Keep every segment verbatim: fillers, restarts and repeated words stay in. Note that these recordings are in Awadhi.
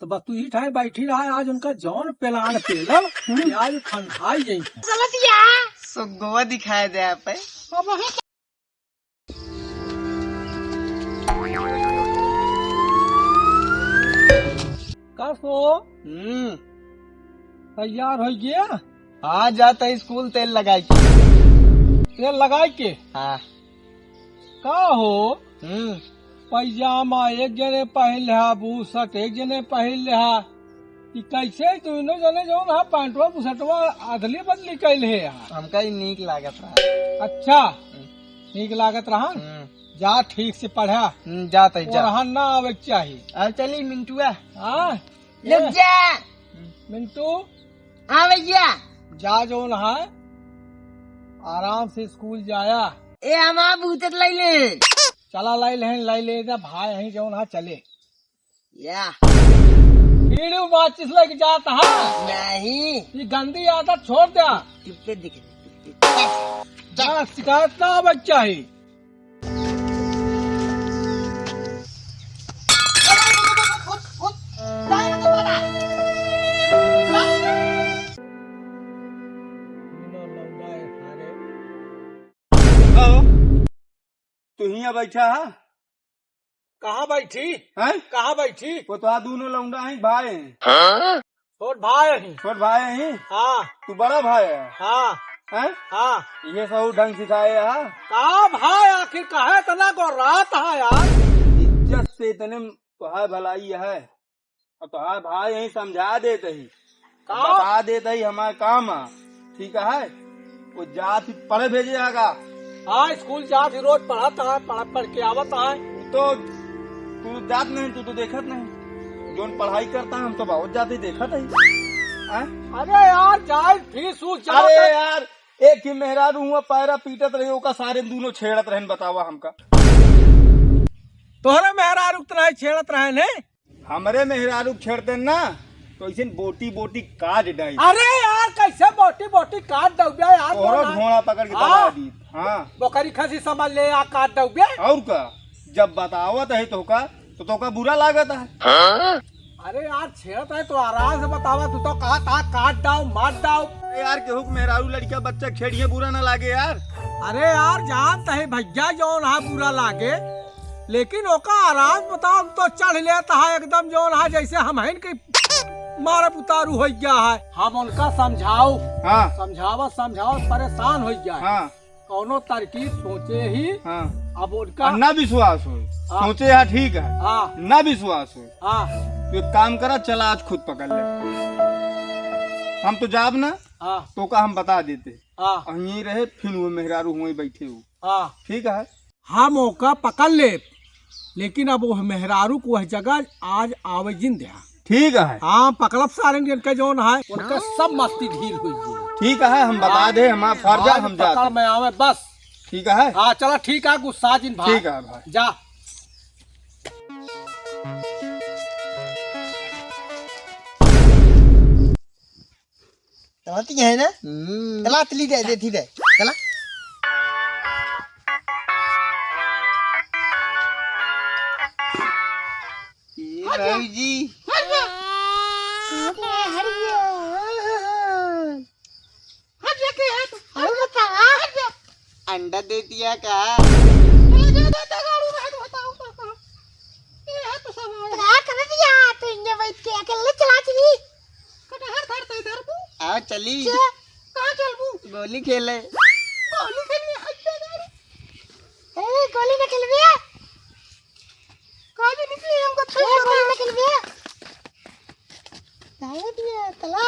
बस तू ही ठाए बैठी रहा, आज उनका जौन पेलान पेलब, कि आज ठंडाई जाई। गलतिया। सुगवा दिखाए दे आप। अब हम का सो? हम्म। तैयार हो गया? हाँ, जाता है स्कूल तेल लगाई के। तेल लगाई के? हाँ। का हो? हम्म। पैजामा एक जने पहिन लेहा, बूसट एक जने पहिन लेहा। ई कैसे दुनो जने जौन हा पैंटवा बूसटवा अदली बदली कैल है यार? हमका ई नीक लागत रहा। अच्छा, हम्म। नीक लागत रहा? हम्म। जा ठीक से पढ़ा। हम्म, जात है, जा। ओरहन ना आवे के चाही। अब चली मिंटुआ। हाँ? लग जा। मिंटू। हाँ भैया। जा जौन है, आराम से स्कूल जाया। ए, हमार बूतत लाई ले। चला लाई ले, लाई ले जा भाई, यहीं जौन है चले। या। बीड़ी माचिस लेके जात है। नहीं। ये गंदी आदत छोड़ दे। टिप्पे दिख। जा, शिकायत ना आवे के चाही। आओ। तू हियां बैठा है? कहाँ बैठी? हैं? कहाँ बैठी? वो तो आ दोनों लौंडा हैं, भाई हैं। हाँ? छोट भाई हैं। छोट भाई हैं? हाँ। तू बड़ा भाई है? हाँ। हैं? हाँ। ये सब ढंग सिखाए है? का भाई, आखिर काहे इतना गोर्रात है यार? इज्जत से इतने तो है भलाई है। अब तोहार भाई यहीं समझा देत ही, का? बता देत ही, हमार काम है, ठीक है? वो जात ही पढ़े भेजे आगा। हाँ, स्कूल जात ही, रोज पढ़त है, पढ़, पढ़ के आवत है। तू तो, तू तो जात नहीं, तू तो देखत नहीं, जौन पढ़ाई करता है, हम तो बहुत जाते देखत ही। हैं? अरे यार, जाए फीस उस जात अरे है। यार, एक ही मेहरारू हुआ, पैरा पीटत रही, ओका सारे दोनों छेड़त रहन, बतावा हमका। तोहरे मेहरारू के तो नहीं छेड़त रहन है? हमरे मेहरारू के छेड़ देन ना, तो ऐसे बोटी बोटी काट डाई। अरे यार, कैसे बोटी बोटी काट दउबे यार, तोहरो बोला। घोड़ा पकड़ के हाँ। दबा दी। हाँ। बकरी खसी समझ ले, आ काट दउबे। और का, जब बतावत है तोहका, तो तोहका बुरा लागत है। हाँ? अरे यार, छेड़त है तो आराम से बतावा, तू तो कहा था काट दाओ, मार दाओ। अरे यार, केहू के मेहरारू लड़का बच्चा छेड़िए बुरा ना लागे यार। अरे यार, जानत है भैया, जौन हा बुरा लागे, लेकिन ओका आराम बताओ, हम तो चढ़ लेता है एकदम, जौन हा जैसे हम हैं कि मारब उतारू हो गया है। हम उनका समझाओ, हाँ। समझावत समझावत परेशान हो गया है। हाँ। कौनो तरकीब सोचे ही। हाँ। अब उनका आ, ना विश्वास हो, हाँ। सोचे है ठीक है। हाँ। ना विश्वास हो। हाँ। तो एक काम करा, चला आज खुद पकड़ ले। हम तो जाब ना, हाँ। तोका हम बता देते। हाँ। और यहीं रहे, फिर वो मेहरारू हुए बैठे हो। हाँ। ठीक है। हम ओका पकड़ लेब, लेकिन अब वह मेहरारू को वह जगह आज आवे जिन द्या। ठीक है। हाँ, पकड़ब सारन के, इनका जौन है, उनका सब मस्ती ढील हुई है। ठीक है, हम बता दे, हमार फर्ज है, आज हम जाते पकड़ हैं। में आवे बस। ठीक है। हाँ, चला ठीक है, गुस्सा जिन भाई। ठीक है भाई। जा। चलाती है ना? हम्म। चला, चली दे, दे, दे। चला। ए भौजी। हट जा। हट जा। हट जा, के है तू? हट जा। हट जा। अंडा दे दिया का? अरे, दे दे, दे, गाड़ू में हट, बताओ तो का। ये है तो सब है। तो का करत या? तो इन्हें बैठ के अकेले चला चली। कटहर धरते इधर तू। आओ चली। क्या? कहाँ चलबू? गोली खेले। गोली खेलने हट जा यार। ए, गोली न खेलबे। काहे निकली हमको ए, छोड़ गोली न खेलबे। काहे दिया तला?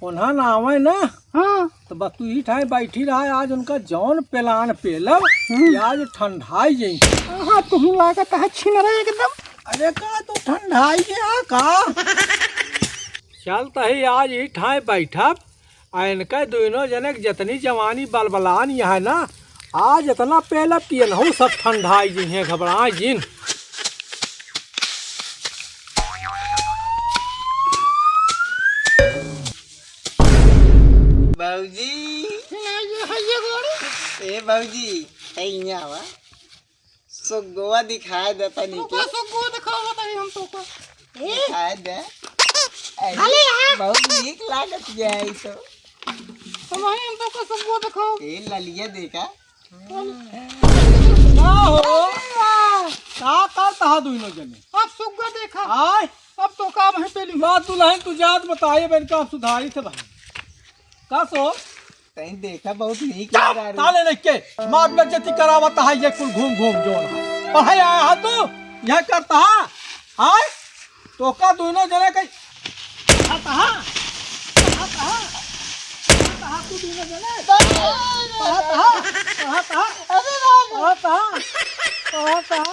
उन्हा ना आवे ना। हाँ। तो बस तू ही ठाए बैठी रहा, आज उनका जौन पेलान पेलब, हम्म। कि आज ठंडाई जाई। हाँ, तुहूँ लागत है छिनरा एकदम। अरे का तू ठंडाई गया का? चल तही आज ही ठाए बैठब, आ इनका दुइनो जने के जतनी जवानी बलबलान यहाँ ना, आज इतना पेलब कि इनहू सब ठंडाई जिन, घबराए जिन। बाबूजी। ये, ये, ये गोड़ ए भौजी, ए इहाँ आवा। सुग्गवा दिखाए दे तनी तू के। का सुग्गवा दिखावा तनी हम तो का? ए? दिखाए दे। अरे, खाली आ। बहुत नीक लागत है ई तो। तो नहीं हम तो का सुग्गवा दिखाओ। ए ललिया देखा। का हो? का करत हा दुइनो जने? अब सुग्गा देखा। आय? अब तो का वहीं पे लिखा। माँ दुल्हन तू जात बताइए बन का सुधारी थे भाई। का सो? तहीं देखा, बहुत नीक चुप! लगा रे। ताले नहीं के, मार बेइज्जती करावत है ये कुल घूम घूम जो है। पढ़ाई आया है तू, यह करता है, हाय? तो का दोनों जने कहीं पढ़ाता है, पढ़ाता है, पढ़ाता है तू दोनों जने, पढ़ाता है, पढ़ाता है, पढ़ाता है, पढ़ाता है।